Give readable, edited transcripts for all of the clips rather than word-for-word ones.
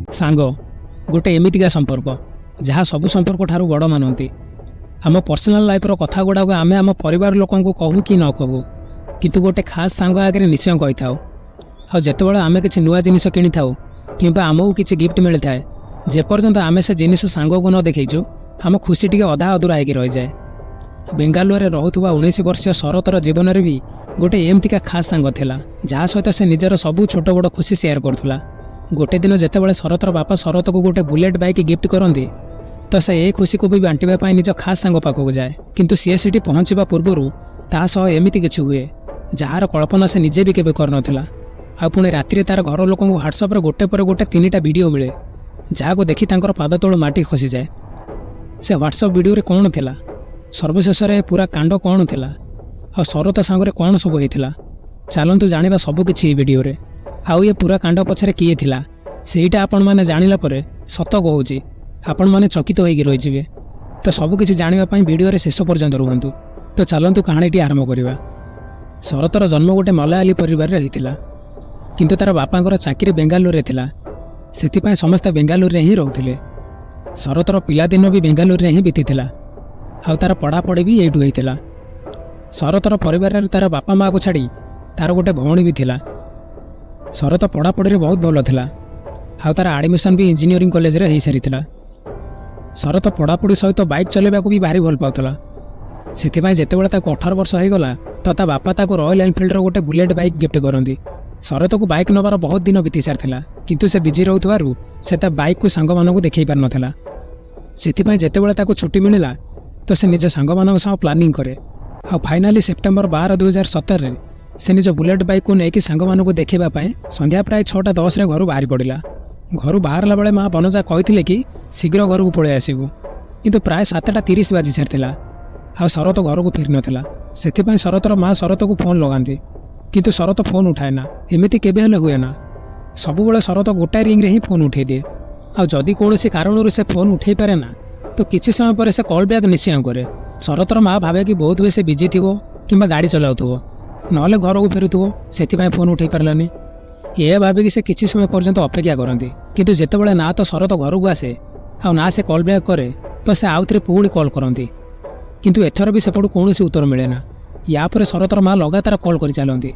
ସାଙ୍ଗ ଗୋଟେ ଏମିତିକା ସମ୍ପର୍କ ଯାହା ସବୁ ସମ୍ପର୍କ ଠାରୁ ବଡ଼ ମାନନ୍ତି। ଆମ ପର୍ସନାଲ ଲାଇଫର କଥା ଗୁଡ଼ାକ ଆମେ ଆମ ପରିବାର ଲୋକଙ୍କୁ କହୁ କି ନ କହୁ, କିନ୍ତୁ ଗୋଟେ ଖାସ୍ ସାଙ୍ଗ ଆଗରେ ନିଶ୍ଚୟ କହିଥାଉ। ଆଉ ଯେତେବେଳେ ଆମେ କିଛି ନୂଆ ଜିନିଷ କିଣିଥାଉ କିମ୍ବା ଆମକୁ କିଛି ଗିଫ୍ଟ ମିଳିଥାଏ, ଯେପର୍ଯ୍ୟନ୍ତ ଆମେ ସେ ଜିନିଷ ସାଙ୍ଗକୁ ନ ଦେଖେଇଛୁ, ଆମ ଖୁସି ଟିକେ ଅଧା ଅଧୁରା ହେଇକି ରହିଯାଏ। ବେଙ୍ଗାଲୁରୁରେ ରହୁଥିବା 19 ବର୍ଷୀୟ ଶରତର ଜୀବନରେ ବି ଗୋଟେ ଏମିତିକା ଖାସ୍ ସାଙ୍ଗ ଥିଲା, ଯାହା ସହିତ ସେ ନିଜର ସବୁ ଛୋଟ ବଡ଼ ଖୁସି ସେୟାର କରୁଥିଲା। ଗୋଟେ ଦିନ ଯେତେବେଳେ ଶରତର ବାପା ଶରତକୁ ଗୋଟେ ବୁଲେଟ୍ ବାଇକ୍ ଗିଫ୍ଟ କରନ୍ତି, ତ ସେ ଏ ଖୁସିକୁ ବି ବାଣ୍ଟିବା ପାଇଁ ନିଜ ଖାସ୍ ସାଙ୍ଗ ପାଖକୁ ଯାଏ। କିନ୍ତୁ ସିଏ ସେଠି ପହଞ୍ଚିବା ପୂର୍ବରୁ ତା ସହ ଏମିତି କିଛି ହୁଏ, ଯାହାର କଳ୍ପନା ସେ ନିଜେ ବି କେବେ କରିନଥିଲା। ଆଉ ପୁଣି ରାତିରେ ତାର ଘର ଲୋକଙ୍କୁ ହ୍ୱାଟ୍ସଆପ୍ରେ ଗୋଟେ ପରେ ଗୋଟେ ତିନିଟା ଭିଡ଼ିଓ ମିଳେ, ଯାହାକୁ ଦେଖି ତାଙ୍କର ପାଦ ତଳୁ ମାଟି ଖସିଯାଏ। ସେ ହ୍ୱାଟ୍ସଆପ୍ ଭିଡ଼ିଓରେ କ'ଣ ଥିଲା, ସର୍ବଶେଷରେ ପୁରା କାଣ୍ଡ କ'ଣ ଥିଲା ଆଉ ଶରତ ସାଙ୍ଗରେ କ'ଣ ସବୁ ହେଇଥିଲା, ଚାଲନ୍ତୁ ଜାଣିବା ସବୁକିଛି ଏଇ ଭିଡ଼ିଓରେ। ଆଉ ଏ ପୁରା କାଣ୍ଡ ପଛରେ କିଏ ଥିଲା, ସେଇଟା ଆପଣମାନେ ଜାଣିଲା ପରେ ସତ କହୁଛି, ଆପଣମାନେ ଚକିତ ହୋଇକି ରହିଯିବେ। ତ ସବୁକିଛି ଜାଣିବା ପାଇଁ ଭିଡ଼ିଓରେ ଶେଷ ପର୍ଯ୍ୟନ୍ତ ରୁହନ୍ତୁ। ତ ଚାଲନ୍ତୁ କାହାଣୀଟି ଆରମ୍ଭ କରିବା। ଶରତର ଜନ୍ମ ଗୋଟେ ମଲୟାଲୀ ପରିବାରରେ ହେଇଥିଲା, କିନ୍ତୁ ତାର ବାପାଙ୍କର ଚାକିରି ବେଙ୍ଗାଲୁରୁରେ ଥିଲା। ସେଥିପାଇଁ ସମସ୍ତେ ବେଙ୍ଗାଲୁରୁରେ ହିଁ ରହୁଥିଲେ। ଶରତର ପିଲାଦିନ ବି ବେଙ୍ଗାଲୁରୁରେ ହିଁ ବିତିଥିଲା ଆଉ ତାର ପଢ଼ାପଢ଼ି ବି ଏଇଠୁ ହେଇଥିଲା। ଶରତର ପରିବାରରେ ତାର ବାପା ମାଆକୁ ଛାଡ଼ି ତାର ଗୋଟେ ଭଉଣୀ ବି ଥିଲା। ଶରତ ପଢ଼ାପଢ଼ିରେ ବହୁତ ଭଲ ଥିଲା ଆଉ ତାର ଆଡ଼ମିସନ୍ ବି ଇଞ୍ଜିନିୟରିଂ କଲେଜରେ ହେଇସାରିଥିଲା। ଶରତ ପଢ଼ାପଢ଼ି ସହିତ ବାଇକ୍ ଚଲାଇବାକୁ ବି ଭାରି ଭଲ ପାଉଥିଲା। ସେଥିପାଇଁ ଯେତେବେଳେ ତାକୁ 18 ବର୍ଷ ହେଇଗଲା, ତ ତା ବାପା ତାକୁ ରୟାଲ ଏନଫିଲ୍ଡର ଗୋଟେ ବୁଲେଟ୍ ବାଇକ୍ ଗିଫ୍ଟ କରନ୍ତି। ଶରତକୁ ବାଇକ୍ ନେବାର ବହୁତ ଦିନ ବିତି ସାରିଥିଲା, କିନ୍ତୁ ସେ ବିଜି ରହୁଥିବାରୁ ସେ ତା ବାଇକ୍କୁ ସାଙ୍ଗମାନଙ୍କୁ ଦେଖାଇ ପାରିନଥିଲା। ସେଥିପାଇଁ ଯେତେବେଳେ ତାକୁ ଛୁଟି ମିଳିଲା, ତ ସେ ନିଜ ସାଙ୍ଗମାନଙ୍କ ସହ ପ୍ଲାନିଂ କରେ ଆଉ ଫାଇନାଲି ସେପ୍ଟେମ୍ବର 12, 2017ରେ ସେ ନିଜ ବୁଲେଟ୍ ବାଇକ୍କୁ ନେଇକି ସାଙ୍ଗମାନଙ୍କୁ ଦେଖାଇବା ପାଇଁ ସନ୍ଧ୍ୟା ପ୍ରାୟ 6ଟା 10ରେ ଘରୁ ବାହାରି ପଡ଼ିଲା। ଘରୁ ବାହାରିଲା ବେଳେ ମା ବନଜା କହିଥିଲେ କି ଶୀଘ୍ର ଘରକୁ ପଳେଇ ଆସିବୁ, କିନ୍ତୁ ପ୍ରାୟ 7ଟା 30 ବାଜି ସାରିଥିଲା ଆଉ ଶରତ ଘରକୁ ଫେରିନଥିଲା। ସେଥିପାଇଁ ଶରତର ମା ଶରତକୁ ଫୋନ୍ ଲଗାନ୍ତି, କିନ୍ତୁ ଶରତ ଫୋନ୍ ଉଠାଏ ନା। ଏମିତି କେବେ ହେଲେ ହୁଏ ନା। ସବୁବେଳେ ଶରତ ଗୋଟାଏ ରିଙ୍ଗରେ ହିଁ ଫୋନ୍ ଉଠେଇ ଦିଏ। ଆଉ ଯଦି କୌଣସି କାରଣରୁ ସେ ଫୋନ୍ ଉଠେଇ ପାରେ ନା, ତ କିଛି ସମୟ ପରେ ସେ କଲ୍ ବ୍ୟାକ୍ ନିଶ୍ଚୟ କରେ। ଶରତର ମା ଭାବେ କି ବହୁତ ହୁଏ ସେ ବିଜି ଥିବ କିମ୍ବା ଗାଡ଼ି ଚଲାଉଥିବ, ନହେଲେ ଘରକୁ ଫେରୁଥିବ, ସେଥିପାଇଁ ଫୋନ୍ ଉଠେଇ ପାରିଲାନି। ଏହା ଭାବିକି ସେ କିଛି ସମୟ ପର୍ଯ୍ୟନ୍ତ ଅପେକ୍ଷା କରନ୍ତି। କିନ୍ତୁ ଯେତେବେଳେ ନା ତ ଶରତ ଘରକୁ ଆସେ ଆଉ ନା ସେ କଲ୍ ବ୍ୟାକ୍ କରେ, ତ ସେ ଆଉଥରେ ପୁଣି କଲ୍ କରନ୍ତି, କିନ୍ତୁ ଏଥର ବି ସେପଟୁ କୌଣସି ଉତ୍ତର ମିଳେ ନା। ୟା ପରେ ଶରତର ମା ଲଗାତାର କଲ୍ କରି ଚାଲନ୍ତି,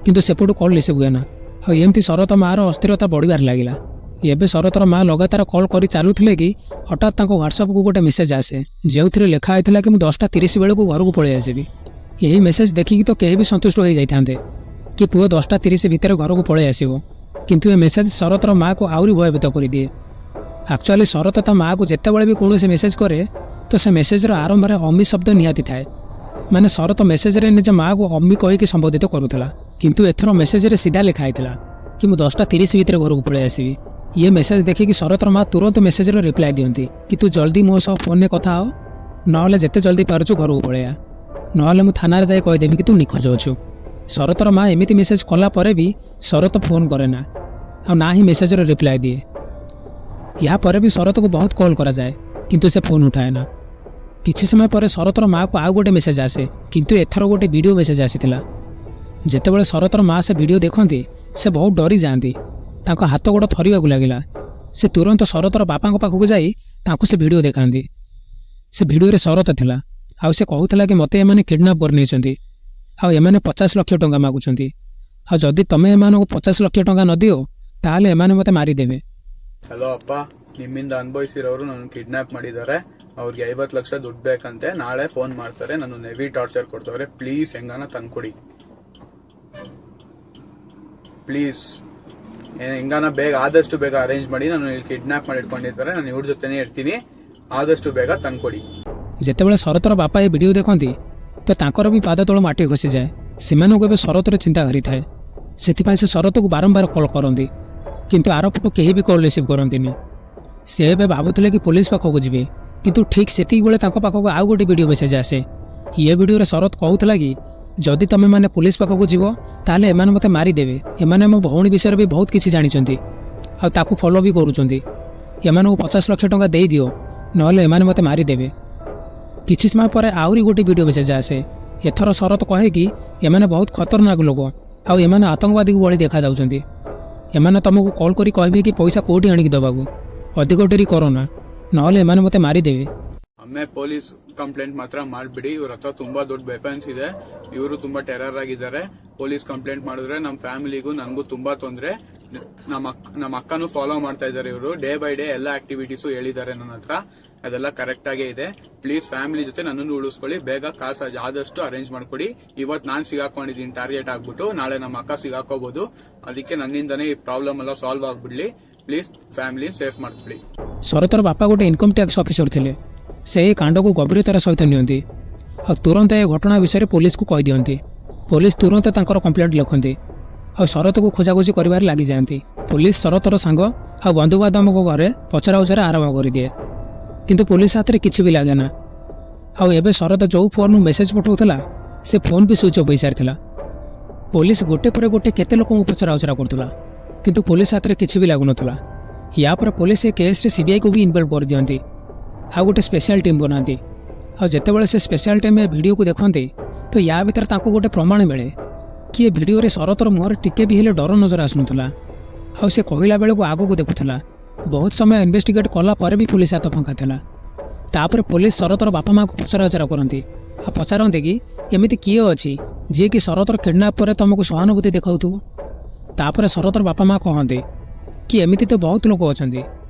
କିନ୍ତୁ ସେପଟୁ କଲ୍ ରିସିଭ୍ ହୁଏ ନା। ଆଉ ଏମିତି ଶରତ ମାର ଅସ୍ଥିରତା ବଢ଼ିବାରେ ଲାଗିଲା। ଏବେ ଶରତର ମା ଲଗାତାର କଲ୍ କରି ଚାଲୁଥିଲେ କି ହଠାତ୍ ତାଙ୍କ ହ୍ୱାଟ୍ସଆପ୍କୁ ଗୋଟେ ମେସେଜ୍ ଆସେ, ଯେଉଁଥିରେ ଲେଖା ହେଇଥିଲା କି ମୁଁ 10ଟା 30 ବେଳକୁ ଘରକୁ ପଳେଇ ଆସିବି। ଏହି ମେସେଜ୍ ଦେଖିକି ତ କେହି ବି ସନ୍ତୁଷ୍ଟ ହୋଇଯାଇଥାନ୍ତେ କି ପୁଅ 10ଟା 30 ଭିତରେ ଘରକୁ ପଳେଇ ଆସିବ, କିନ୍ତୁ ଏ ମେସେଜ୍ ଶରତର ମାଆକୁ ଆହୁରି ଭୟଭୀତ କରିଦିଏ। ଆକ୍ଚୁଆଲି ଶରତ ତା ମାଆକୁ ଯେତେବେଳେ ବି କୌଣସି ମେସେଜ୍ କରେ, ତ ସେ ମେସେଜ୍ର ଆରମ୍ଭରେ ଅମି ଶବ୍ଦ ନିହାତି ଥାଏ। ମାନେ ଶରତ ମେସେଜରେ ନିଜ ମାଆକୁ ଅମ୍ମି କହିକି ସମ୍ବୋଧିତ କରୁଥିଲା, କିନ୍ତୁ ଏଥର ମେସେଜରେ ସିଧା ଲେଖା ହେଇଥିଲା କି ମୁଁ 10ଟା 30 ଭିତରେ ଘରକୁ ପଳେଇ ଆସିବି। ଇଏ ମେସେଜ ଦେଖିକି ଶରତର ମା ତୁରନ୍ତ ମେସେଜର ରିପ୍ଲାଏ ଦିଅନ୍ତି କି ତୁ ଜଲ୍ଦି ମୋ ସହ ଫୋନ୍ରେ କଥା ହ, ନହେଲେ ଯେତେ ଜଲ୍ଦି ପାରୁଛୁ ଘରକୁ ପଳେଇଆ, ନହେଲେ ମୁଁ ଥାନାରେ ଯାଇ କହିଦେବି କି ତୁ ନିଖୋଜ ଅଛୁ। ଶରତର ମା ଏମିତି ମେସେଜ କଲା ପରେ ବି ଶରତ ଫୋନ୍ କରେ ନା ଆଉ ନା ହିଁ ମେସେଜର ରିପ୍ଲାଏ ଦିଏ। ଏହାପରେ ବି ଶରତକୁ ବହୁତ କଲ୍ କରାଯାଏ, କିନ୍ତୁ ସେ ଫୋନ୍ ଉଠାଏ ନା। କିଛି ସମୟ ପରେ ଶରତର ମାଆକୁ ଆଉ ଗୋଟେ ମେସେଜ ଆସେ, କିନ୍ତୁ ଏଥର ଗୋଟେ ଭିଡ଼ିଓ ମେସେଜ ଆସିଥିଲା। ଯେତେବେଳେ ଶରତର ମା ସେ ଭିଡ଼ିଓ ଦେଖନ୍ତି, ସେ ବହୁତ ଡରିଯାଆନ୍ତି। ତାଙ୍କ ହାତ ଗୋଡ଼ ଥରିବାକୁ ଲାଗିଲା। ସେ ତୁରନ୍ତ ଶରତର ବାପାଙ୍କ ପାଖକୁ ଯାଇ ତାଙ୍କୁ ସେ ଭିଡ଼ିଓ ଦେଖାନ୍ତି। ସେ ଭିଡ଼ିଓରେ ଶରତ ଥିଲା ଆଉ ସେ କହୁଥିଲା କି ମୋତେ ଏମାନେ କିଡ଼ନାପ୍ କରିନେଇଛନ୍ତି ଆଉ ଏମାନେ 50 ଲକ୍ଷ ଟଙ୍କା ମାଗୁଛନ୍ତି, ଆଉ ଯଦି ତମେ ଏମାନଙ୍କୁ 50 ଲକ୍ଷ ଟଙ୍କା ନ ଦିଅ, ତାହେଲେ ଏମାନେ ମୋତେ ମାରିଦେବେ। ಹಲೋ ಅಪ್ಪ, ನಿಮ್ಮಿಂದ ಅನುಭವಿಸಿರೋರು ನನ್ನ ಕಿಡ್ನಾಪ್ ಮಾಡಿದ್ದಾರೆ. ಅವ್ರಿಗೆ 50 ಲಕ್ಷ ದುಡ್ಡು ಬೇಕಂತೆ. ನಾಳೆ ಫೋನ್ ಮಾಡ್ತಾರೆ. ನನ್ನ ಹೆವಿ ಟಾರ್ಚರ್ ಕೊಡ್ತವ್ರೆ. ಪ್ಲೀಸ್ ಹೆಂಗಾನ ತಂದ್ಕೊಡಿ. ಪ್ಲೀಸ್ ಹೆಂಗಾನ ಬೇಗ, ಆದಷ್ಟು ಬೇಗ ಅರೇಂಜ್ ಮಾಡಿ. ನಾನು ಇಲ್ಲಿ ಕಿಡ್ನಾಪ್ ಮಾಡಿ ಇಟ್ಕೊಂಡಿರ್ತಾರೆ. ನಾನು ಇವ್ರ ಜೊತೆನೇ ಇರ್ತೀನಿ. ಆದಷ್ಟು ಬೇಗ ತಂದ್ಕೊಡಿ. ଯେତେବେଳେ ଶରତର ବାପା ଏ ଭିଡ଼ିଓ ଦେଖନ୍ତି, ତ ତାଙ୍କର ବି ପାଦ ତଳୁ ମାଟି ଖସିଯାଏ। ସେମାନଙ୍କୁ ଏବେ ଶରତର ଚିନ୍ତା ଘାରିଥାଏ। ସେଥିପାଇଁ ସେ ଶରତକୁ ବାରମ୍ବାର କଲ୍ କରନ୍ତି, କିନ୍ତୁ ଆରପଟୁ କେହି ବି କଲ୍ ରିସିଭ୍ କରନ୍ତିନି। ସେ ଏବେ ଭାବୁଥିଲେ କି ପୋଲିସ ପାଖକୁ ଯିବେ, କିନ୍ତୁ ଠିକ୍ ସେତିକି ବେଳେ ତାଙ୍କ ପାଖକୁ ଆଉ ଗୋଟେ ଭିଡ଼ିଓ ମେସେଜ୍ ଆସେ। ଇଏ ଭିଡ଼ିଓରେ ଶରତ କହୁଥିଲା କି ଯଦି ତମେମାନେ ପୋଲିସ ପାଖକୁ ଯିବ, ତାହେଲେ ଏମାନେ ମୋତେ ମାରିଦେବେ। ଏମାନେ ମୋ ଭଉଣୀ ବିଷୟରେ ବି ବହୁତ କିଛି ଜାଣିଛନ୍ତି ଆଉ ତାକୁ ଫଲୋ ବି କରୁଛନ୍ତି। ଏମାନଙ୍କୁ 50 ଲକ୍ଷ ଟଙ୍କା ଦେଇଦିଅ, ନହେଲେ ଏମାନେ ମୋତେ ମାରିଦେବେ। କିଛି ସମୟ ପରେ ଆହୁରି ଗୋଟେ ଭିଡ଼ିଓ ମେସେଜ୍ ଆସେ। ଏଥର ଶରତ କହେ କି ଏମାନେ ବହୁତ ଖତରନାକ ଲୋକ ଆଉ ଏମାନେ ଆତଙ୍କବାଦୀକୁ ଭଳି ଦେଖାଯାଉଛନ୍ତି। ଏମାନେ ତୁମକୁ କଲ୍ କରି କହିବେ କି ପଇସା କେଉଁଠି ଆଣିକି ଦେବାକୁ। ଅଧିକ ଡେରି କର ନା, ନହେଲେ ଏମାନେ ମୋତେ ମାରିଦେବେ। ಆಮೇಲೆ ಪೊಲೀಸ್ ಕಂಪ್ಲೇಂಟ್ ಮಾತ್ರ ಮಾಡ್ಬಿಡಿ. ಇವ್ರ ಹತ್ರ ತುಂಬಾ ದೊಡ್ಡ ವೆಪನ್ಸ್ ಇದೆ. ಇವರು ತುಂಬಾ ಟೆರರ್ ಆಗಿದ್ದಾರೆ. ಪೊಲೀಸ್ ಕಂಪ್ಲೇಂಟ್ ಮಾಡಿದ್ರೆ ನಮ್ಮ ಫ್ಯಾಮಿಲಿಗೂ ನನಗೂ ತುಂಬಾ ತೊಂದ್ರೆ. ನಮ್ಮ ಅಕ್ಕನೂ ಫಾಲೋ ಮಾಡ್ತಾ ಇದ್ದಾರೆ ಇವರು. ಡೇ ಬೈ ಡೇ ಎಲ್ಲ ಆಕ್ಟಿವಿಟೀಸು ಹೇಳಿದ್ದಾರೆ ನನ್ನ ಹತ್ರ. ಅದೆಲ್ಲ ಕರೆಕ್ಟ್ ಆಗೇ ಇದೆ. ಪ್ಲೀಸ್ ಫ್ಯಾಮಿಲಿ ಜೊತೆ ನನ್ನನ್ನು ಉಳಿಸ್ಕೊಳ್ಳಿ. ಬೇಗ ಕಾಸು ಆದಷ್ಟು ಅರೇಂಜ್ ಮಾಡ್ಕೊಡಿ. ಇವತ್ತು ನಾನು ಸಿಗಾಕೊಂಡಿದ್ದೀನಿ ಟಾರ್ಗೆಟ್ ಆಗ್ಬಿಟ್ಟು. ನಾಳೆ ನಮ್ಮ ಅಕ್ಕ ಸಿಗಾಕೋಬಹುದು. ಅದಕ್ಕೆ ನನ್ನಿಂದನೇ ಈ ಪ್ರಾಬ್ಲಮ್ ಎಲ್ಲ ಸಾಲ್ವ್ ಆಗ್ಬಿಡ್ಲಿ. ಪ್ಲೀಸ್ ಫ್ಯಾಮಿಲಿ ಸೇಫ್ ಮಾಡ್ಕೊಳ್ಳಿ. ଶରତର ବାପା ଗୋଟେ ଇନକମ୍ ଟ୍ୟାକ୍ସ ଅଫିସର ଥିଲେ। ସେ ଏ କାଣ୍ଡକୁ ଗଭୀରତାର ସହିତ ନିଅନ୍ତି ଆଉ ତୁରନ୍ତ ଏ ଘଟଣା ବିଷୟରେ ପୋଲିସକୁ କହିଦିଅନ୍ତି। ପୋଲିସ ତୁରନ୍ତ ତାଙ୍କର କମ୍ପ୍ଲେଣ୍ଟ ଲେଖନ୍ତି ଆଉ ଶରତକୁ ଖୋଜାଖୋଜି କରିବାରେ ଲାଗିଯାଆନ୍ତି। ପୋଲିସ ଶରତର ସାଙ୍ଗ ଆଉ ବନ୍ଧୁବାନ୍ଧବଙ୍କ ଘରେ ପଚରାଉଚରା ଆରମ୍ଭ କରିଦିଏ, କିନ୍ତୁ ପୋଲିସ ହାତରେ କିଛି ବି ଲାଗେ ନା। ଆଉ ଏବେ ଶରତ ଯେଉଁ ଫୋନ୍ରୁ ମେସେଜ ପଠାଉଥିଲା, ସେ ଫୋନ୍ ବି ସୁଇଚ୍ ଅଫ୍ ହୋଇସାରିଥିଲା। ପୋଲିସ ଗୋଟେ ପରେ ଗୋଟେ କେତେ ଲୋକଙ୍କୁ ପଚରାଉଚରା କରୁଥିଲା, କିନ୍ତୁ ପୋଲିସ ହାତରେ କିଛି ବି ଲାଗୁନଥିଲା। ୟା ପରେ ପୋଲିସ ଏ କେସ୍ରେ ସିବିଆଇକୁ ବି ଇନଭଲ୍ଭ କରିଦିଅନ୍ତି ଆଉ ଗୋଟେ ସ୍ପେଶାଲ ଟିମ୍ ବନାନ୍ତି। ଆଉ ଯେତେବେଳେ ସେ ସ୍ପେଶାଲ ଟିମ୍ ଏ ଭିଡ଼ିଓକୁ ଦେଖନ୍ତି, ତ ୟା ଭିତରେ ତାଙ୍କୁ ଗୋଟେ ପ୍ରମାଣ ମିଳେ କି ଏ ଭିଡ଼ିଓରେ ଶରତର ମୁହଁରେ ଟିକେ ବି ହେଲେ ଡର ନଜର ଆସୁନଥିଲା ଆଉ ସେ କହିଲା ବେଳକୁ ଆଗକୁ ଦେଖୁଥିଲା। ବହୁତ ସମୟ ଇନଭେଷ୍ଟିଗେଟ୍ କଲା ପରେ ବି ପୋଲିସ ହାତ ଫାଙ୍କା ଥିଲା। ତାପରେ ପୋଲିସ ଶରତର ବାପା ମାଆଙ୍କୁ ପଚରାଉଚରା କରନ୍ତି ଆଉ ପଚାରନ୍ତି କି ଏମିତି କିଏ ଅଛି ଯିଏକି ଶରତର କିଡ଼ନାପ୍ ପରେ ତୁମକୁ ସହାନୁଭୂତି ଦେଖାଉଥିବ? ତାପରେ ଶରତର ବାପା ମା କହନ୍ତି କି ଏମିତି ତ ବହୁତ ଲୋକ ଅଛନ୍ତି,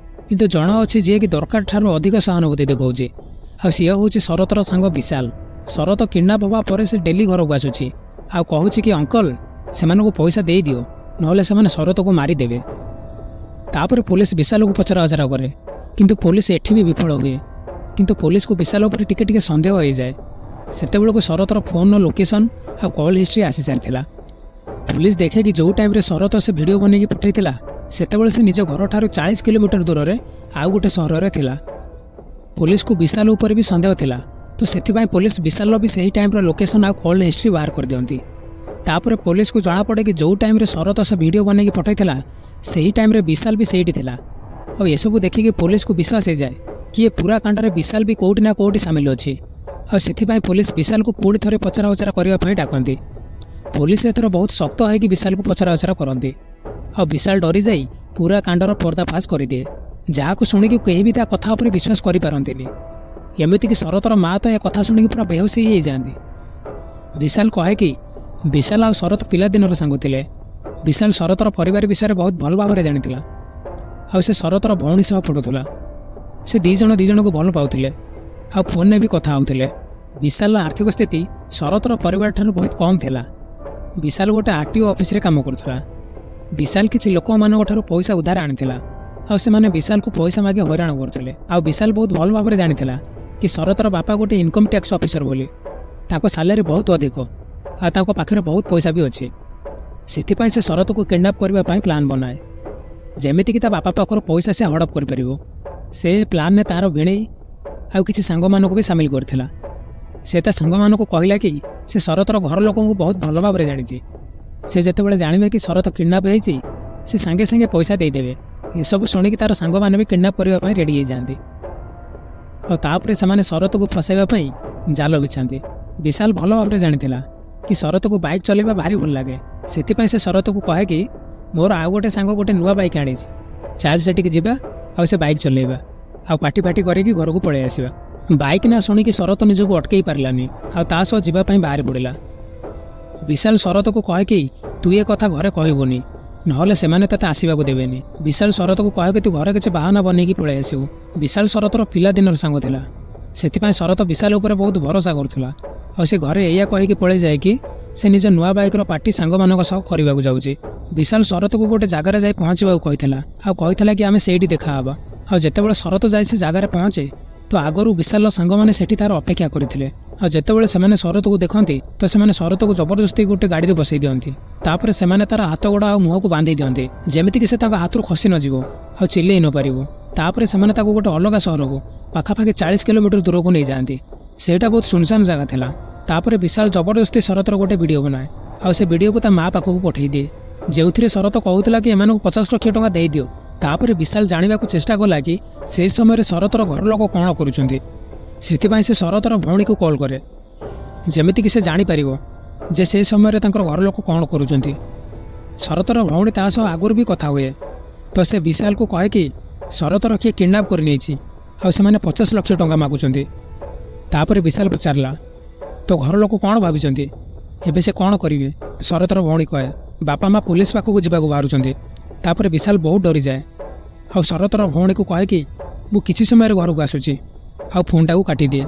କିନ୍ତୁ ଜଣ ଅଛି ଯିଏକି ଦରକାର ଠାରୁ ଅଧିକ ସହାନୁଭୂତି ଦେଖାଉଛି ଆଉ ସିଏ ହେଉଛି ଶରତର ସାଙ୍ଗ ବିଶାଲ। ଶରତ କିଡ଼ନାପ୍ ହେବା ପରେ ସେ ଡେଲି ଘରକୁ ଆସୁଛି ଆଉ କହୁଛି କି ଅଙ୍କଲ, ସେମାନଙ୍କୁ ପଇସା ଦେଇଦିଅ, ନହେଲେ ସେମାନେ ଶରତକୁ ମାରିଦେବେ। ତାପରେ ପୋଲିସ ବିଶାଲକୁ ପଚରାଉଚରା କରେ, କିନ୍ତୁ ପୋଲିସ ଏଠି ବି ବିଫଳ ହୁଏ। କିନ୍ତୁ ପୋଲିସକୁ ବିଶାଲ ଉପରେ ଟିକେ ଟିକେ ସନ୍ଦେହ ହୋଇଯାଏ। ସେତେବେଳକୁ ଶରତର ଫୋନ୍ର ଲୋକେସନ୍ ଆଉ କଲ୍ ହିଷ୍ଟ୍ରି ଆସିସାରିଥିଲା। ପୋଲିସ ଦେଖେ କି ଯେଉଁ ଟାଇମ୍ରେ ଶରତ ସେ ଭିଡ଼ିଓ ବନେଇକି ପଠାଇଥିଲା, ସେତେବେଳେ ସେ ନିଜ ଘରଠାରୁ 40 କିଲୋମିଟର ଦୂରରେ ଆଉ ଗୋଟେ ସହରରେ ଥିଲା। ପୋଲିସକୁ ବିଶାଲ ଉପରେ ବି ସନ୍ଦେହ ଥିଲା, ତ ସେଥିପାଇଁ ପୋଲିସ ବିଶାଲର ବି ସେହି ଟାଇମ୍ର ଲୋକେସନ୍ ଆଉ କଲ୍ ହିଷ୍ଟ୍ରି ବାହାର କରିଦିଅନ୍ତି। ତାପରେ ପୋଲିସକୁ ଜଣାପଡ଼େ କି ଯେଉଁ ଟାଇମ୍ରେ ଶରତ ସେ ଭିଡ଼ିଓ ବନେଇକି ପଠାଇଥିଲା, ସେହି ଟାଇମ୍ରେ ବିଶାଲ ବି ସେଇଠି ଥିଲା। ଆଉ ଏସବୁ ଦେଖିକି ପୋଲିସକୁ ବିଶ୍ୱାସ ହେଇଯାଏ କି ଏ ପୁରା କାଣ୍ଡରେ ବିଶାଲ ବି କେଉଁଠି ନା କେଉଁଠି ସାମିଲ ଅଛି। ଆଉ ସେଥିପାଇଁ ପୋଲିସ ବିଶାଲକୁ ପୁଣି ଥରେ ପଚରାଉଚରା କରିବା ପାଇଁ ଡାକନ୍ତି। ପୋଲିସ ଏଥର ବହୁତ ଶକ୍ତ ହେଇକି ବିଶାଲକୁ ପଚରାଉଚରା କରନ୍ତି ଆଉ ବିଶାଲ ଡରିଯାଇ ପୁରା କାଣ୍ଡର ପର୍ଦ୍ଦାଫାଶ କରିଦିଏ, ଯାହାକୁ ଶୁଣିକି କେହି ବି ତା କଥା ଉପରେ ବିଶ୍ୱାସ କରିପାରନ୍ତିନି। ଏମିତିକି ଶରତର ମା ତ ଏ କଥା ଶୁଣିକି ପୁରା ବେହୋସ ହେଇଯାଆନ୍ତି। ବିଶାଲ କହେ କି ବିଶାଲ ଆଉ ଶରତ ପିଲାଦିନର ସାଙ୍ଗ ଥିଲେ। ବିଶାଲ ଶରତର ପରିବାର ବିଷୟରେ ବହୁତ ଭଲ ଭାବରେ ଜାଣିଥିଲା ଆଉ ସେ ଶରତର ଭଉଣୀ ସହ ପଢ଼ୁଥିଲା। ସେ ଦୁଇ ଜଣ ଦୁଇ ଜଣକୁ ଭଲ ପାଉଥିଲେ ଆଉ ଫୋନ୍ରେ ବି କଥା ହେଉଥିଲେ। ବିଶାଲର ଆର୍ଥିକ ସ୍ଥିତି ଶରତର ପରିବାରଠାରୁ ବହୁତ କମ୍ ଥିଲା। ବିଶାଲ ଗୋଟେ ଆର୍ ଟି ଓ ଅଫିସରେ କାମ କରୁଥିଲା। ବିଶାଲ କିଛି ଲୋକମାନଙ୍କ ଠାରୁ ପଇସା ଉଧାର ଆଣିଥିଲା ଆଉ ସେମାନେ ବିଶାଲକୁ ପଇସା ମାଗି ହଇରାଣ କରୁଥିଲେ। ଆଉ ବିଶାଲ ବହୁତ ଭଲ ଭାବରେ ଜାଣିଥିଲା କି ଶରତର ବାପା ଗୋଟେ ଇନକମ୍ ଟ୍ୟାକ୍ସ ଅଫିସର ବୋଲି, ତାଙ୍କ ସାଲାରୀ ବହୁତ ଅଧିକ ଆଉ ତାଙ୍କ ପାଖରେ ବହୁତ ପଇସା ବି ଅଛି। ସେଥିପାଇଁ ସେ ଶରତକୁ କିଡ଼ନାପ୍ କରିବା ପାଇଁ ପ୍ଲାନ୍ ବନାଏ, ଯେମିତିକି ତା ବାପା ପାଖରୁ ପଇସା ସେ ହଡ଼ପ କରିପାରିବ। ସେ ପ୍ଲାନ୍ରେ ତାର ଭିଣେଇ ଆଉ କିଛି ସାଙ୍ଗମାନଙ୍କୁ ବି ସାମିଲ କରିଥିଲା। ସେ ତା ସାଙ୍ଗମାନଙ୍କୁ କହିଲା କି ସେ ଶରତର ଘର ଲୋକଙ୍କୁ ବହୁତ ଭଲ ଭାବରେ ଜାଣିଛି। ସେ ଯେତେବେଳେ ଜାଣିବେ କି ଶରତ କିଡ଼ନାପ୍ ହେଇଛି, ସେ ସାଙ୍ଗେ ସାଙ୍ଗେ ପଇସା ଦେଇଦେବେ। ଏସବୁ ଶୁଣିକି ତାର ସାଙ୍ଗମାନେ ବି କିଡ଼ନାପ୍ କରିବା ପାଇଁ ରେଡ଼ି ହେଇଯାଆନ୍ତି ଆଉ ତାପରେ ସେମାନେ ଶରତକୁ ଫସାଇବା ପାଇଁ ଜାଲ ବିଛାନ୍ତି। ବିଶାଲ ଭଲ ଭାବରେ ଜାଣିଥିଲା କି ଶରତକୁ ବାଇକ୍ ଚଲେଇବା ଭାରି ଭଲ ଲାଗେ। ସେଥିପାଇଁ ସେ ଶରତକୁ କହେ କି ମୋର ଆଉ ଗୋଟେ ସାଙ୍ଗ ଗୋଟେ ନୂଆ ବାଇକ୍ ଆଣିଛି, ଚାଲ ସେଠିକି ଯିବା ଆଉ ସେ ବାଇକ୍ ଚଲେଇବା ଆଉ ପାର୍ଟି ଫାଟି କରିକି ଘରକୁ ପଳେଇ ଆସିବା। ବାଇକ୍ ନା ଶୁଣିକି ଶରତ ନିଜକୁ ଅଟକେଇ ପାରିଲାନି ଆଉ ତା ସହ ଯିବା ପାଇଁ ବାହାରି ପଡ଼ିଲା। ବିଶାଲ ଶରତକୁ କହେ କି ତୁ ଏ କଥା ଘରେ କହିବୁନି, ନହେଲେ ସେମାନେ ତତେ ଆସିବାକୁ ଦେବେନି। ବିଶାଲ ଶରତକୁ କହେ କି ତୁ ଘରେ କିଛି ବାହାନା ବନେଇକି ପଳେଇ ଆସିବୁ। ବିଶାଲ ଶରତର ପିଲାଦିନର ସାଙ୍ଗ ଥିଲା। ସେଥିପାଇଁ ଶରତ ବିଶାଲ ଉପରେ ବହୁତ ଭରସା କରୁଥିଲା ଆଉ ସେ ଘରେ ଏଇଆ କହିକି ପଳେଇ ଯାଏ କି ସେ ନିଜ ନୂଆ ବାଇକ୍ର ପାର୍ଟି ସାଙ୍ଗମାନଙ୍କ ସହ କରିବାକୁ ଯାଉଛି। ବିଶାଲ ଶରତକୁ ଗୋଟେ ଜାଗାରେ ଯାଇ ପହଞ୍ଚିବାକୁ କହିଥିଲା ଆଉ କହିଥିଲା କି ଆମେ ସେଇଠି ଦେଖାହେବା। ଆଉ ଯେତେବେଳେ ଶରତ ଯାଇ ସେ ଜାଗାରେ ପହଞ୍ଚେ, ତ ଆଗରୁ ବିଶାଲର ସାଙ୍ଗମାନେ ସେଠି ତାର ଅପେକ୍ଷା କରିଥିଲେ। ଆଉ ଯେତେବେଳେ ସେମାନେ ଶରତକୁ ଦେଖନ୍ତି, ତ ସେମାନେ ଶରତକୁ ଜବରଦସ୍ତି ଗୋଟେ ଗାଡ଼ିରେ ବସେଇ ଦିଅନ୍ତି। ତାପରେ ସେମାନେ ତାର ହାତ ଗୋଡ଼ ଆଉ ମୁହଁକୁ ବାନ୍ଧି ଦିଅନ୍ତି, ଯେମିତିକି ସେ ତାଙ୍କ ହାତରୁ ଖସି ନଯିବ ଆଉ ଚିଲେଇ ନ ପାରିବ। ତାପରେ ସେମାନେ ତାକୁ ଗୋଟେ ଅଲଗା ସହରକୁ, ପାଖାପାଖି 40 କିଲୋମିଟର ଦୂରକୁ ନେଇଯାଆନ୍ତି। ସେଇଟା ବହୁତ ସୁନସାନ ଜାଗା ଥିଲା। ତାପରେ ବିଶାଲ ଜବରଦସ୍ତି ଶରତର ଗୋଟେ ଭିଡ଼ିଓ ବନାଏ ଆଉ ସେ ଭିଡ଼ିଓକୁ ତା ମା ପାଖକୁ ପଠେଇ ଦିଏ, ଯେଉଁଥିରେ ଶରତ କହୁଥିଲା କି ଏମାନଙ୍କୁ 50 ଲକ୍ଷ ଟଙ୍କା ଦେଇଦିଅ। ତାପରେ ବିଶାଲ ଜାଣିବାକୁ ଚେଷ୍ଟା କଲା କି ସେହି ସମୟରେ ଶରତର ଘର ଲୋକ କ'ଣ କରୁଛନ୍ତି। ସେଥିପାଇଁ ସେ ଶରତର ଭଉଣୀକୁ କଲ୍ କରେ, ଯେମିତିକି ସେ ଜାଣିପାରିବ ଯେ ସେ ସମୟରେ ତାଙ୍କର ଘର ଲୋକ କ'ଣ କରୁଛନ୍ତି। ଶରତର ଭଉଣୀ ତା ସହ ଆଗରୁ ବି କଥା ହୁଏ। ତ ସେ ବିଶାଲକୁ କହେ କି ଶରତର କିଏ କିଡ଼ନାପ୍ କରିନେଇଛି ଆଉ ସେମାନେ 50 ଲକ୍ଷ ଟଙ୍କା ମାଗୁଛନ୍ତି। ତାପରେ ବିଶାଲ ପଚାରିଲା, ତୋ ଘର ଲୋକ କ'ଣ ଭାବିଛନ୍ତି? ଏବେ ସେ କ'ଣ କରିବେ? ଶରତର ଭଉଣୀ କହେ, ବାପା ମା ପୋଲିସ ପାଖକୁ ଯିବାକୁ ବାହାରୁଛନ୍ତି। ତାପରେ ବିଶାଲ ବହୁତ ଡରିଯାଏ ଆଉ ଶରତର ଭଉଣୀକୁ କହେ କି ମୁଁ କିଛି ସମୟରେ ଘରକୁ ଆସୁଛି, ଆଉ ଫୋନ୍ଟାକୁ କାଟିଦିଏ।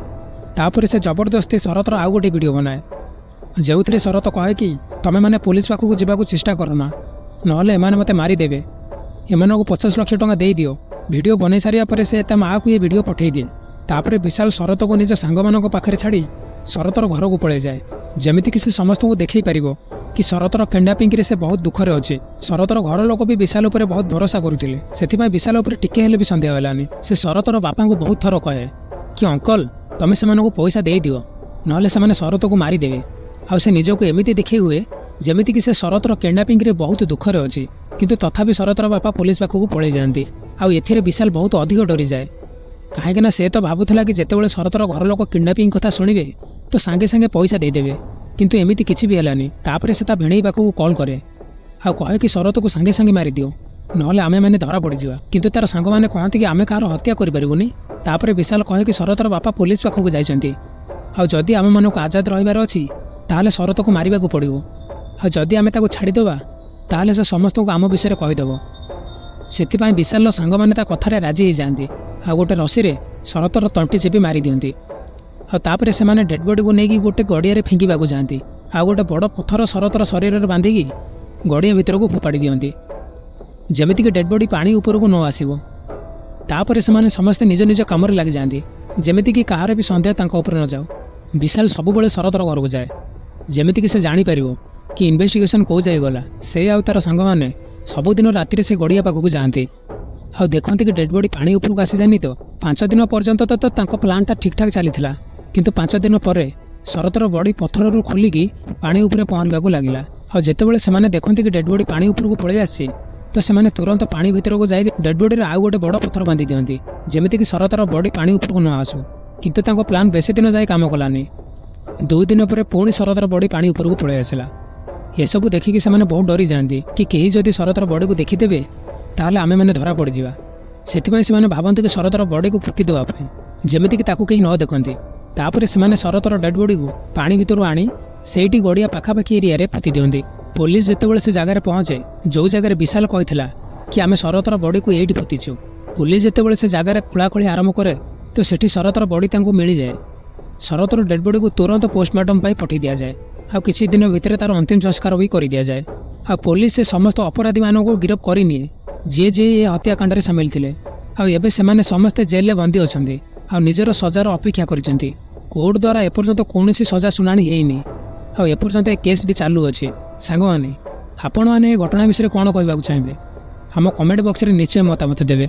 ତାପରେ ସେ ଜବରଦସ୍ତି ଶରତର ଆଉ ଗୋଟେ ଭିଡ଼ିଓ ବନାଏ, ଯେଉଁଥିରେ ଶରତ କହେ କି ତମେମାନେ ପୋଲିସ ପାଖକୁ ଯିବାକୁ ଚେଷ୍ଟା କର ନା, ନହେଲେ ଏମାନେ ମୋତେ ମାରିଦେବେ। ଏମାନଙ୍କୁ 50 ଲକ୍ଷ ଟଙ୍କା ଦେଇଦିଅ। ଭିଡ଼ିଓ ବନେଇ ସାରିବା ପରେ ସେ ତା ମାଆକୁ ଏ ଭିଡ଼ିଓ ପଠାଇ ଦିଏ। ତାପରେ ବିଶାଲ ଶରତକୁ ନିଜ ସାଙ୍ଗମାନଙ୍କ ପାଖରେ ଛାଡ଼ି ଶରତର ଘରକୁ ପଳେଇଯାଏ, ଯେମିତିକି ସେ ସମସ୍ତଙ୍କୁ ଦେଖେଇ ପାରିବ କି ଶରତର କିଡ଼ନାପିଂରେ ସେ ବହୁତ ଦୁଃଖରେ ଅଛି। ଶରତର ଘର ଲୋକ ବି ବିଶାଲ ଉପରେ ବହୁତ ଭରସା କରୁଥିଲେ। ସେଥିପାଇଁ ବିଶାଲ ଉପରେ ଟିକେ ହେଲେ ବି ସନ୍ଦେହ ହେଲାନି। ସେ ଶରତର ବାପାଙ୍କୁ ବହୁତ ଥର କହେ କି ଅଙ୍କଲ, ତମେ ସେମାନଙ୍କୁ ପଇସା ଦେଇଦିଅ, ନହେଲେ ସେମାନେ ଶରତକୁ ମାରିଦେବେ। ଆଉ ସେ ନିଜକୁ ଏମିତି ଦେଖେଇ ହୁଏ, ଯେମିତିକି ସେ ଶରତର କିଡ଼ନାପିଂରେ ବହୁତ ଦୁଃଖରେ ଅଛି। କିନ୍ତୁ ତଥାପି ଶରତର ବାପା ପୋଲିସ ପାଖକୁ ପଳେଇ ଯାଆନ୍ତି। ଆଉ ଏଥିରେ ବିଶାଲ ବହୁତ ଅଧିକ ଡରିଯାଏ, କାହିଁକିନା ସେ ତ ଭାବୁଥିଲା କି ଯେତେବେଳେ ଶରତର ଘର ଲୋକ କିଡ଼ନାପିଂ କଥା ଶୁଣିବେ ତ ସାଙ୍ଗେ ସାଙ୍ଗେ ପଇସା ଦେଇଦେବେ। କିନ୍ତୁ ଏମିତି କିଛି ବି ହେଲାନି। ତାପରେ ସେ ତା ଭିଣେଇ ପାଖକୁ କଲ୍ କରେ ଆଉ କହେ କି ଶରତକୁ ସାଙ୍ଗେ ସାଙ୍ଗେ ମାରିଦିଅ, ନହେଲେ ଆମେମାନେ ଧରା ପଡ଼ିଯିବା। କିନ୍ତୁ ତାର ସାଙ୍ଗମାନେ କହନ୍ତି କି ଆମେ କାହାର ହତ୍ୟା କରିପାରିବୁନି। ତାପରେ ବିଶାଲ କହେ କି ଶରତର ବାପା ପୋଲିସ ପାଖକୁ ଯାଇଛନ୍ତି ଆଉ ଯଦି ଆମମାନଙ୍କୁ ଆଜାଦ ରହିବାର ଅଛି, ତାହେଲେ ଶରତକୁ ମାରିବାକୁ ପଡ଼ିବ। ଆଉ ଯଦି ଆମେ ତାକୁ ଛାଡ଼ିଦେବା, ତାହେଲେ ସେ ସମସ୍ତଙ୍କୁ ଆମ ବିଷୟରେ କହିଦେବ। ସେଥିପାଇଁ ବିଶାଲର ସାଙ୍ଗମାନେ ତା କଥାରେ ରାଜି ହେଇଯାଆନ୍ତି ଆଉ ଗୋଟେ ରସିରେ ଶରତର ତଣ୍ଟି ଚିପି ମାରିଦିଅନ୍ତି। ଆଉ ତାପରେ ସେମାନେ ଡେଡ୍ ବଡିକୁ ନେଇକି ଗୋଟେ ଗଡ଼ିଆରେ ଫିଙ୍ଗିବାକୁ ଯାଆନ୍ତି ଆଉ ଗୋଟେ ବଡ଼ ପଥର ଶରତର ଶରୀରରେ ବାନ୍ଧିକି ଗଡ଼ିଆ ଭିତରକୁ ଫୋପାଡ଼ି ଦିଅନ୍ତି, ଯେମିତିକି ଡେଡ୍ ବଡି ପାଣି ଉପରକୁ ନ ଆସିବ। ତାପରେ ସେମାନେ ସମସ୍ତେ ନିଜ ନିଜ କାମରେ ଲାଗିଯାଆନ୍ତି, ଯେମିତିକି କାହାର ବି ସନ୍ଦେହ ତାଙ୍କ ଉପରେ ନ ଯାଉ। ବିଶାଲ ସବୁବେଳେ ଶରତର ଘରକୁ ଯାଏ, ଯେମିତିକି ସେ ଜାଣିପାରିବ କି ଇନଭେଷ୍ଟିଗେସନ୍ କେଉଁ ଯାଏ ଗଲା। ସେ ଆଉ ତାର ସାଙ୍ଗମାନେ ସବୁଦିନ ରାତିରେ ସେ ଗଡ଼ିଆ ପାଖକୁ ଯାଆନ୍ତି ଆଉ ଦେଖନ୍ତି କି ଡେଡ୍ ବଡି ପାଣି ଉପରକୁ ଆସିଯାଇନି ତ। 5 ଦିନ ପର୍ଯ୍ୟନ୍ତ ତ ତାଙ୍କ ପ୍ଲାନ୍ଟା ଠିକ୍ଠାକ୍ ଚାଲିଥିଲା। କିନ୍ତୁ 5 ଦିନ ପରେ ଶରତର ବଡି ପଥରରୁ ଖୋଲିକି ପାଣି ଉପରେ ପହଁରିବାକୁ ଲାଗିଲା। ଆଉ ଯେତେବେଳେ ସେମାନେ ଦେଖନ୍ତି କି ଡେଡ୍ ବଡି ପାଣି ଉପରକୁ ପଳେଇ ଆସିଛି, ତ ସେମାନେ ତୁରନ୍ତ ପାଣି ଭିତରକୁ ଯାଇକି ଡେଡ୍ ବଡିରେ ଆଉ ଗୋଟେ ବଡ଼ ପଥର ବାନ୍ଧି ଦିଅନ୍ତି, ଯେମିତିକି ଶରତର ବଡି ପାଣି ଉପରକୁ ନ ଆସୁ। କିନ୍ତୁ ତାଙ୍କ ପ୍ଲାନ୍ ବେଶୀ ଦିନ ଯାଇ କାମ କଲାନି। 2 ଦିନ ପରେ ପୁଣି ଶରତର ବଡି ପାଣି ଉପରକୁ ପଳେଇ ଆସିଲା। ଏସବୁ ଦେଖିକି ସେମାନେ ବହୁତ ଡରିଯାଆନ୍ତି କି କେହି ଯଦି ଶରତର ବଡିକୁ ଦେଖିଦେବେ, ତାହେଲେ ଆମେମାନେ ଧରା ପଡ଼ିଯିବା। ସେଥିପାଇଁ ସେମାନେ ଭାବନ୍ତି କି ଶରତର ବଡିକୁ ପୋତି ଦେବା ପାଇଁ, ଯେମିତିକି ତାକୁ କେହି ନ ଦେଖନ୍ତି। ତାପରେ ସେମାନେ ଶରତର ଡେଡ୍ ବଡିକୁ ପାଣି ଭିତରୁ ଆଣି ସେଇଠି ଗଡ଼ିଆ ପାଖାପାଖି ଏରିଆରେ ପୋତି ଦିଅନ୍ତି। ପୋଲିସ ଯେତେବେଳେ ସେ ଜାଗାରେ ପହଞ୍ଚେ, ଯେଉଁ ଜାଗାରେ ବିଶାଲ କହିଥିଲା କି ଆମେ ଶରତର ବଡିକୁ ଏଇଠି ପୋତିଛୁ, ପୋଲିସ ଯେତେବେଳେ ସେ ଜାଗାରେ ଖୋଳାଖୋଳି ଆରମ୍ଭ କରେ, ତ ସେଠି ଶରତର ବଡି ତାଙ୍କୁ ମିଳିଯାଏ। ଶରତର ଡେଡ୍ ବଡିକୁ ତୁରନ୍ତ ପୋଷ୍ଟମର୍ଟମ ପାଇଁ ପଠାଇ ଦିଆଯାଏ ଆଉ କିଛି ଦିନ ଭିତରେ ତାର ଅନ୍ତିମ ସଂସ୍କାର ବି କରିଦିଆଯାଏ। ଆଉ ପୋଲିସ ସେ ସମସ୍ତ ଅପରାଧୀମାନଙ୍କୁ ଗିରଫ କରିନିଏ, ଯିଏ ଯିଏ ଏ ହତ୍ୟାକାଣ୍ଡରେ ସାମିଲ ଥିଲେ। ଆଉ ଏବେ ସେମାନେ ସମସ୍ତେ ଜେଲରେ ବନ୍ଦୀ ଅଛନ୍ତି ଆଉ ନିଜର ସଜାର ଅପେକ୍ଷା କରିଛନ୍ତି। କୋର୍ଟ ଦ୍ୱାରା ଏପର୍ଯ୍ୟନ୍ତ କୌଣସି ସଜା ଶୁଣାଣି ହେଇନି ଆଉ ଏପର୍ଯ୍ୟନ୍ତ ଏ କେସ୍ ବି ଚାଲୁଅଛି। ସାଙ୍ଗମାନେ, ଆପଣମାନେ ଏ ଘଟଣା ବିଷୟରେ କ'ଣ କହିବାକୁ ଚାହିଁବେ? ଆମ କମେଣ୍ଟ ବକ୍ସରେ ନିଶ୍ଚୟ ମତାମତ ଦେବେ।